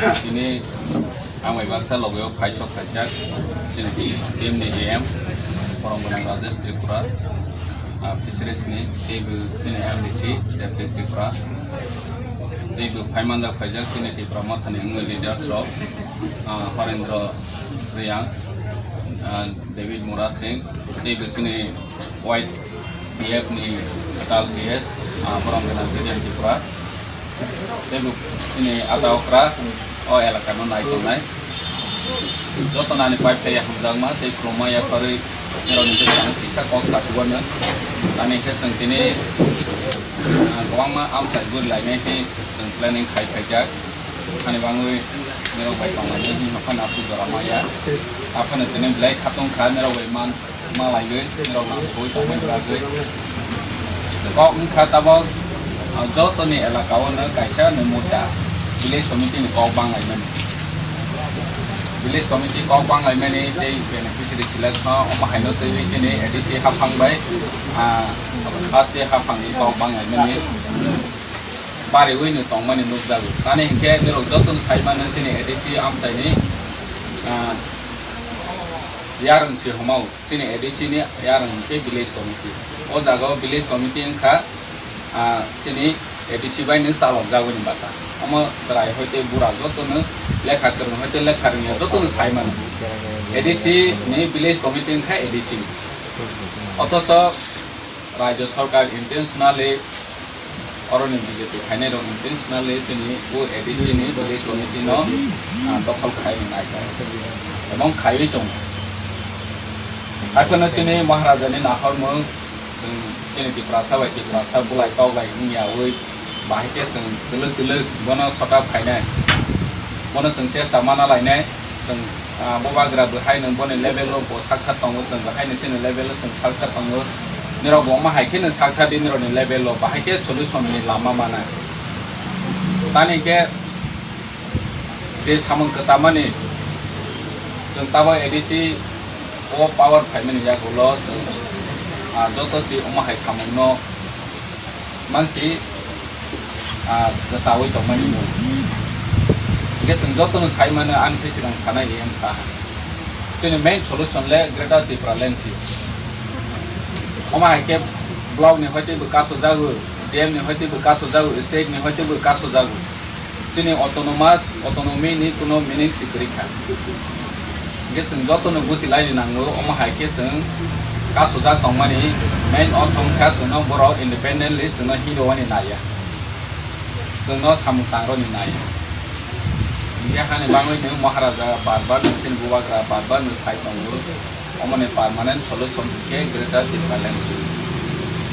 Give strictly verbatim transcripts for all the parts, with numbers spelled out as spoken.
Tini ang bai baksa loge o phaisok phaijak chini T M ni A M, Borom Gwnang Rajesh Tripura, ah, Fisheries ni teibo chini M D C, Deputy Tripura, teibo phaimanjak phaijak chini Tipra Mothani wngwi leaders rok, ah, Horendra Reang, ah, David Murasing, teibo chini Y T F ni Tal G S, ah, Borom Gwnang Jidian Tripura. Teibo chini ada okra o elaka no nai tongnai. Joto nani pai phai hamjakma tei khulumma yapharwi norok ni bwskango kisa kok sasugo no. Ani khe chwng tini, ah, kwbangma amchai guri lainai khe chwng planning khai phaijak. Ani bangwi norok bai tonglainai hinwi haphano aswk jora maya. Aphano tini belai khatong kha norok bai man. Malaiwi norok nangkukwi tongmani bagwi kok wngkha tabok, ah, jotoni elaka o no kaisa no mota village committee ni kok banglaimani. Village committee kok banglaimani tei beneficiary selection omo haino twiwi chini A D C haphang bai, ah, haste haphang ni kok banglaimani bariwi no tongmani nukjago. Tani hinkhe norok jotono sai mano chini A D C amchaini, ah, yarwng se homao. Chini A D C ni yarwng hwnkhe village committee. O jaga o village committee wngkha, ah, chini A D C bai nwng chalok jagwi ni bata. Omo chwrai hoi tei bura jotono lekha kwrwng hoi tei lekha rwngya jotono sai mano. A D C ni village committee wngkha A D C ni. Othocho Rajya Sarkar intentionally Oroni B J P khainai rok intentionally chini o A D C ni village committee no, ah, dokhol khai nai ebong khaiwi tongo. Haiphano chini Maharaja ni nahormung chwng chini Tiprasa bai Tiprasa bulai toklai wngya wi bahai khe chwng twlwk twlwk bono sota phainai, bono chwng chesta mana lainai. Chwng, ah, bubagra bo hai nung boni level o bo sakha tongo, chwng bo hai nung chini level o chwng sakha tongo. Nirok bo omo hai khe nung sakha di nirok ni level o bahai khe solution ni lama mana. Tani khe je samung kwchamani chwng tabo A D C o power phaimani yagulo chwng, ah, joto si omo hai samung no Mangsi, ah, kwchaui tongmani mung. Hingke chwng jotono sai mano, ani se swkang sanai ni wngsa. Chini main solution le Greater Tipraland si. Omo hai khe block ni hoi teibo kaso jago, D M ni hoi teibo kaso jago, state ni hoi teibo kaso jago. Chini autonomous, autonomy ni kuno meaning si kwrwi kha. Hingke chwng jotono buji laini nango, omo hai khe chwng kasujak tongmani main ortho wngkha chwngno borok independently chwngno hino wani naiya, chwngno samung tangroni naiya. Hingke hani bangwi nwng Maharaja bar bar nwng chini bubagra bar bar nwng sai tongo. Omoni permanent solution khe Greater Tipraland si.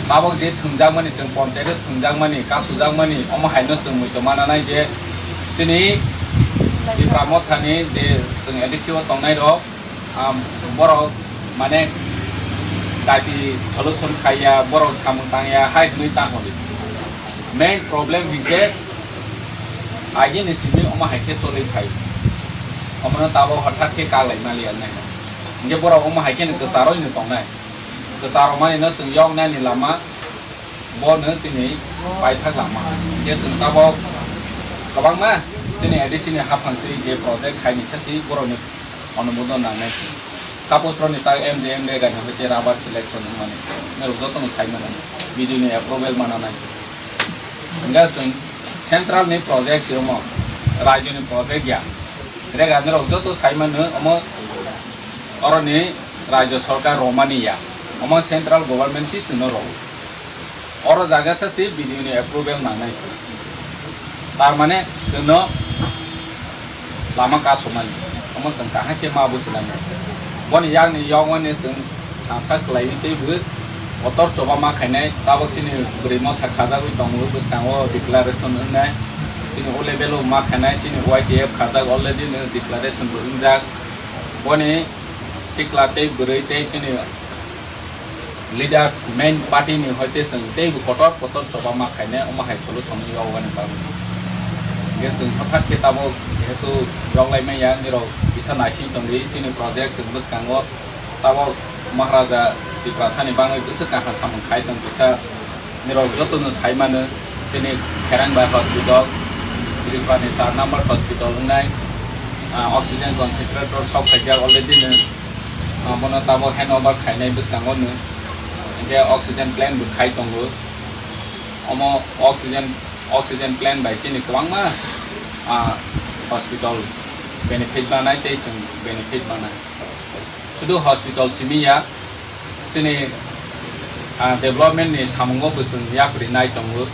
Tabok je thwngjakmani, chwng ponchayat o thwngjakmani, kasujakmani, omo haino chwng muitu mananai je chini Tipra Mothani je chwng A D C o tongnai rok, am, borok mane dabi solution khaiya, borok samung tangya, hai hwnwi tang hwnwi. Main problem hinkhe agini simi omo hai khe choli phai. Omono tabok hothat khe kaglai maliya nai. Hingke borok omo hai kheno kwcharoi no tongnai. Kwcharomani no chwng yoknani lama bo no chini paithak lama. Hingke chwng tabok kwbangma chini A D C ni haphang twi je project khaini sasi borokni onumodon nangnai. Suppose rokni tak M J M rega ni hoite rubber selection wngmani. Norok jotono sai mano. B D O ni approval mananai. Hingke chwng central ni project se omo, rajyo ni project ya. Rega norok joto sai mano omo oroni rajyo sarkar romani ya. Omo central government si chwngno rwo. Oro jaga sa se B D O ni approval nangnai. Tar mane chwngno lama kasumani. Omo chwng kaham khe ma buji lainai. Boni yakni yokmani chwng thangsa khlaiwi teibo kotor choba ma khainai. Tabok chini bwrwi motha khajagwi tongo, bwskango declaration wngnai. Chini o level o ma khainai, chini Y T F khajak already no declaration bo wngjak. Boni sikla tei bwrwi tei chini leaders, main party ni hoite chwng teibo kotor kotor choba ma khainai, omo hai solution yogani bagwi. Hingke chwng hothat khe tabok jehetu yoglai manya, nirok kisa naising tongdi, chini project chwng bwskango tabok Maharaja Tiprasani bangwi bwswk kaham samung khai tong kisa, nirok jotono sai mano, chini Kherang bai hospital, Tripura ni char number hospital wngnai, ah, oxygen concentrator sok khaijak already no, ah, bono tabok handover khainai bwskango no, hinkhe oxygen plant bo khai tongo. Omo oxygen, oxygen plant bai chini kwbangma, ah, hospital benefit manai tei chwng benefit manai. Sudu hospital simi ya, chini, ah, development ni samungo bo chwng yapri nai tongo.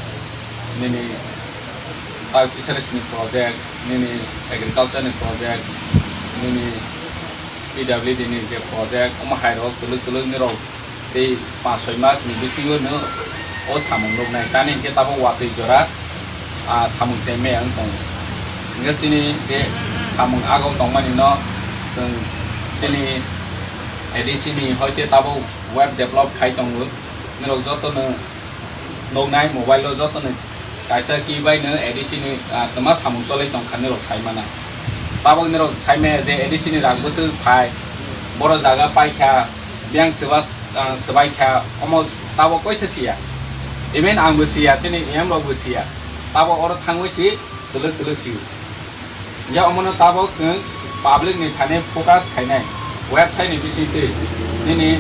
Nini tei fisheries ni project, nini agriculture ni project, nini P W D ni je project, omo hai rok twlwk twlwk ni rok tei panch soi mas ni bisingo no o samung nuknai. Tani hinkhe tabuk watwi jora, ah, samung se maya wng tongo. Hinkhe chini je samung agok tongmani no chwng chini A D C ni hoite tabuk web develop khai tongo. Nirok joto no nuknai mobile o joto no kaisa key bai no A D C ni, ah, twma samung cholai tongkha nirok sai mana. Tabuk nirok sai maya je A D C ni rang bwswk phai, boro jaga paikha, biyang swba, ah, swbaikha, omo tabuk koisa siya. Even ang bo siya, chini E M rok bo siya. Tabuk oro thangwi si twlwk twlwk si. Ya omono tabuk chwng public ni thani focus khainai website ni bisingtwi. Nini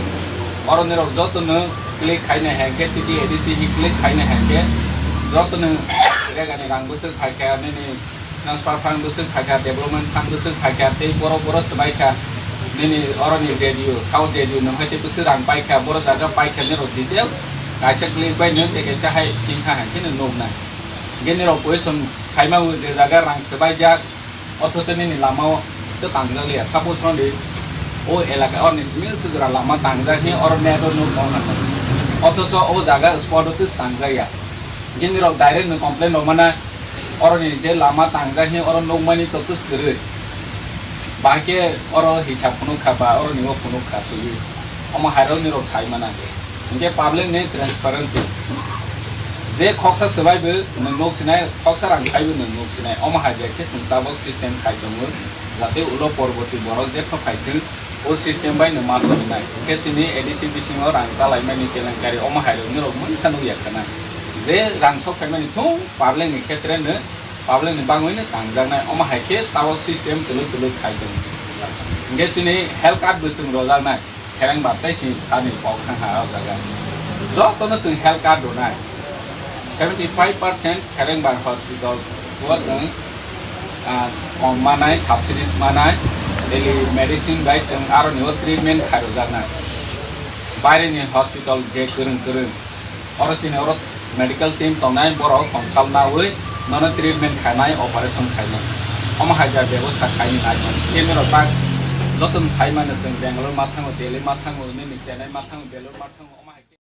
oro nirok joto no click khainai hinkhe, T T A D C hi click khainai hinkhe, joto no regani rang bwswk phaikha, nini transfer fund bwswk phaikha, development fund bwswk phaikha, tei borok borok swbaikha, nini oroni J D U, South J D U no hai tei bwswk rang paikha, borok jaga paikha, nirok details kaisa click bai nwng tei kaisa hai singkha hai kheno nuknai. Hinkhe nirok question khaima o je jaga rang swbaijak, othocho nini lama o tei tangjak liya. Suppose roni o elaka oroni simi swjwra lama tangjak hi oro net o nuk tong kha, othocho o jaga spot o tei tangjak ya. Hinkhe nirok direct no complain rw mana, oroni je lama tangjak hi oro nukmani to kwskwrwi. Bahai khe oro hisab phunuk kha ba oroni o phunuk kha chwngwi. Omo hai rok nirok sai mana. Hinkhe public ni transparency. Je khoksa swbai bo nwng nuk sinai, khoksa rang khai bo nwng nuk sinai. Omo hai bai khe chwng tabuk system khai tongo. Jate ulo porborti borok jepha phai thung. O system bai no ma soi nai. Hinkhe chini A D C bisingo rang chalaimani kelenkari omo hai rok nirok mungsa nukya khana. Je rang sok phaimani thung public ni khetre no, public ni bangwi no tangjaknai. Omo hai khe tabuk system twlwk twlwk khai tongo. Hinkhe chini health card bo chwng rojaknai. Khereng ba tei chini sani kok thang ha o jaga. Jotono chwng health card rwnai. Seventy five percent Kherengbar hospital o chwng, ah, kom manai, subsidies manai, daily medicine bai chwng aroni o treatment khairokjaknai. Baireni hospital je kwrwng kwrwng, oro chini oro medical team tongnai, borok consult naui nono treatment khainai, operation khainai. Omo hai ja bebosta khaini nai mano. Khe norok tak jotono sai mano chwng Bangalore ma thango, Delhi ma thango, nini Chennai ma thango, Belur ma thango, omo hai